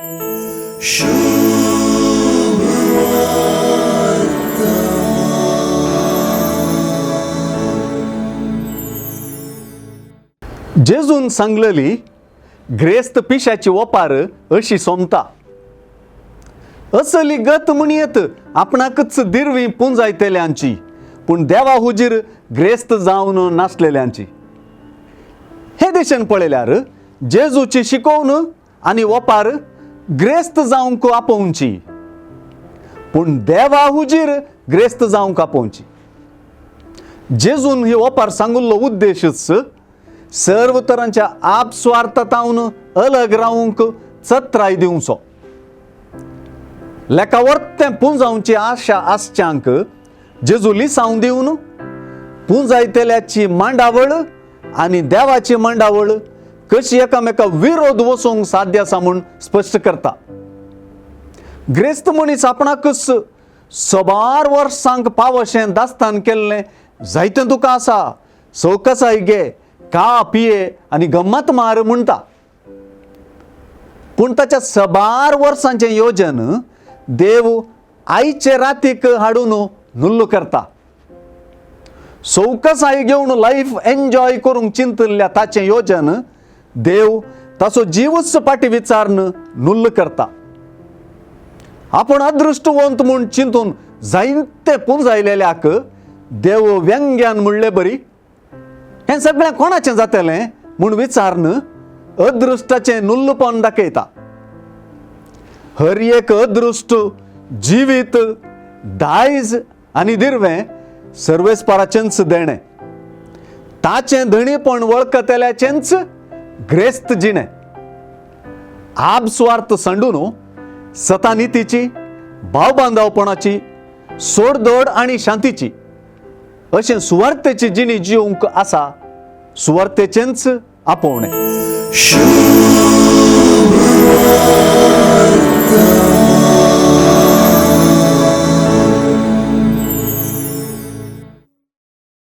जेजून सांगलेली ग्रेस्त पिशाची ओपार अशी सोमता. असली गत म्हणयेत आपणाकच दिरवी पुंजायतल्यांची, पूण देवा हुजीर ग्रेस्त जावन नासलेल्यांची. हे दिशेन पळयल्यार जेजूची शिकोवन आनी ओपार ग्रेस्त जावंक आपोवची, पूण देवा हुजीर ग्रेस्त जावंक आपोवची. जेजून ही ओपार सांगिल्लो उद्देशच सर्व तरांच्या आपस्वार्थतावन अलग रावंक चत्राय दिवचो. लेका वर्तें पुंजावची आशा आसच्यांक जेजू लिसांव दिवन पुंजायतल्याची मांडावळ आनी देवाची मांडावळ कशी एकामेका विरोध वचूंक साध्य आसा म्हूण स्पश्ट करता. ग्रेस्त मनीस आपणाकच सबार वर्सांक पावशें दास्तान केल्लें जायतें तुका आसा, सवकसाय घे, का पिये आनी गम्मत मार म्हणटा. पूण ताच्या सबार वर्सांचें योजन देव आयचे रातीक हाडून नुल्लो करता. सवकसाय घेवन लायफ एन्जॉय करूंक चिंतिल्ल्या ताचें योजन देव ताचो जीवच फाटी विचारून नुल्ल करता. आपूण अदृश्टवंत म्हूण चिंतून जायते पुंजायलेल्याक देव व्यंग्यान म्हणले बरी हें सगळें कोणाचें जातलें म्हूण विचारून अदृश्टाचें नुल्लपण दाखयता. हर एक अदृश्ट जिवीत दायज आनी दिरवें सर्वेस्पराचेंच देणें, ताचें धणीपण वळखतल्याचेंच ग्रेस्त जिणें. आपस्वार्थ सांडून सतानितीची, भावबांधवपणाची, सोडदोड आनी शांतीची अशें सुवार्थेची जिणी जिवंक आसा सुवार्थेचेंच आपोवणें. शुभ वार्ता.